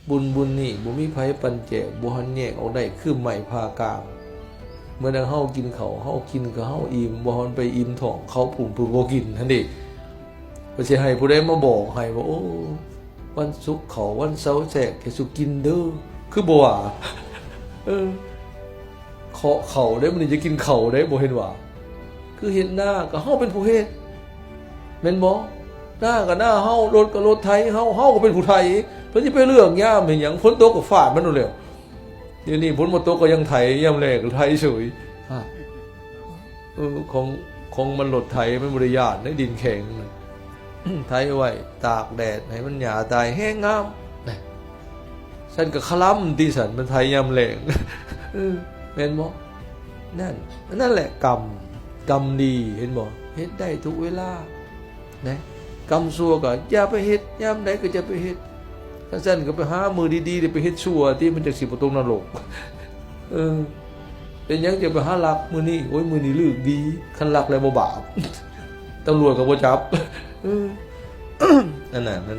ບຸນບຸນນີ້ບໍ່ມີໃຜປັນແຈກ ບໍ່ທັນແຍກອອກໄດ້ຄືໄມ້ຜ່າກາງ. ເມື່ອໃດເຮົາກິນເຂົ້າ ເຮົາກິນກໍເຮົາອີ່ມ ບໍ່ທັນໄປອີ່ມທ້ອງເຂົາ ຜູ້ຜູ້ບໍ່ກິນຫັ້ນເດ. ເພິ່ນຊິໃຫ້ຜູ້ໃດມາບອກໃຫ້ວ່າ ໂອ້ ວັນສຸກເຂົ້າ ວັນເສົາແຊກ ໃຫ້ສຸກິນເດີ ຄືບໍ່ວ່າ ເອີ ເຄາະເຂົ້າເດ້ ມື້ນີ້ຈະກິນເຂົ້າເດ້ ບໍ່ເຫັນວ່າ ຄືເຮັດນາກໍເຮົາເປັນຜູ້ເຮັດ ແມ່ນບໍ່? ນາກໍນາເຮົາ ລົດກໍລົດໄຖເຮົາ ເຮົາກໍເປັນຜູ້ໄຖ ເພິ່ນຊິໄປເລືອກຍາມເຮັດຫຍັງ? ຝົນຕົກກໍຟາດມັນໂລດແລ້ວ. ດຽວນີ້ຝົນບໍ່ຕົກກໍຍັງໄຖ ຍາມແລ້ງກໍໄຖເສີຍ. ເອີ ຂອງ ຂອງມັນລົດໄຖ ມັນບໍ່ໄດ້ຢ້ານໃນດິນແຂງ. ໄຖໄວ້ຕາກແດດໃຫ້ມັນຫຍ້າຕາຍແຮງງາມນະ. ຊັ້ນກໍຄະລຳຕິ ຊັ້ນມັນໄຖຍາມແລ້ງ ເອີ ແມ່ນບໍ່? ນັ້ນ ອັນນັ້ນແຫຼະກຳ ກຳດີ ເຫັນບໍ່? ເຮັດໄດ້ທຸກເວລານະ. ກຳຊົ່ວກໍຢ່າໄປເຮັດ ຍາມໃດກໍຢ່າໄປເຮັດ. ຄັນຊັ້ນກໍໄປຫາມື້ດີໆ ໄດ້ໄປເຮັດຊົ່ວຕິ ມັນຈັ່ງຊິບໍ່ຕົກນະລົກ. ເອີ ເປັນຫຍັງຈະໄປຫາລັກມື້ນີ້? ໂອ້ຍ ມື້ນີ້ລຶກດີ ຄັນລັກແລ້ວບໍ່ບາບ ຕຳຫຼວດກໍບໍ່ຈັບ. ເອີ ອັນນັ້ນມັນ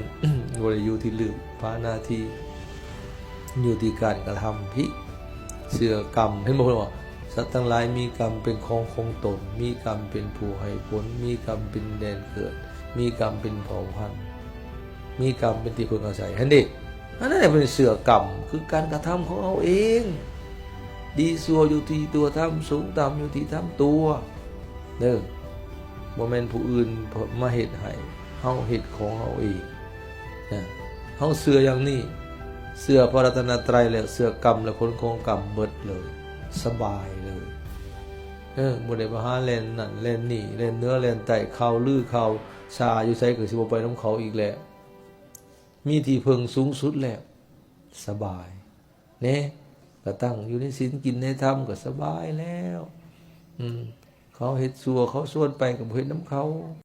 ບໍ່ໄດ້ຢູ່ທີ່ລຶກ ພາໜ້າທີ່ ຢູ່ທີ່ການກະທຳພີ້ ເຊື່ອກຳ. ເຫັນບໍ່? ເພິ່ນວ່າ ສັດທັງຫຼາຍມີກຳເປັນຂອງຂອງຕົນ ມີກຳເປັນຜູ້ໃຫ້ຜົນ ມີກຳເປັນແດນເກີດ ມີກຳເປັນເຜົ່າພັນ ມີກຳເປັນທີ່ເພິ່ງອາໄສຫັ້ນເດ. ອັນນັ້ນແຫຼະເພິ່ນເຊື່ອກຳ ຄືການກະທຳຂອງເຮົາເອງ. ດີຊົ່ວຢູ່ທີ່ຕົວທຳ ສູງຕ່ຳຢູ່ທີ່ທຳຕົວເດີ. ບໍ່ແມ່ນຜູ້ອື່ນມາເຮັດໃຫ້ ເຮົາເຮັດຂອງເຮົາເອງນະ. ເຮົາເຊື່ອຢ່າງນີ້ ເຊື່ອພະລັດຕະນະໄຕ ແລະ ເຊື່ອກຳ ແລະ ຜົນຂອງກຳ ເບິດເລີຍ ສະບາຍເລີຍ. ເອີ ບໍ່ໄດ້ໄປຫາແລ່ນນັ້ນແລ່ນນີ້ ແລ່ນເໜືອແລ່ນໃຕ້ ຂ່າວລືຂ່າວຊາຢູ່ໃສກໍຊິບໍ່ໄປນຳເຂົາອີກແລ້ວ. ມີທີ່ເພິ່ງສູງສຸດແລ້ວ ສະບາຍແນະ. ກໍຕັ້ງຢູ່ໃນສິນ ກິນໃນທຳ ກໍສະບາຍແລ້ວ. ອືມ ເຂົາເຮັດຊົ່ວ ເຂົາຊວນໄປ ກໍບໍ່ເຮັດນຳເຂົາ.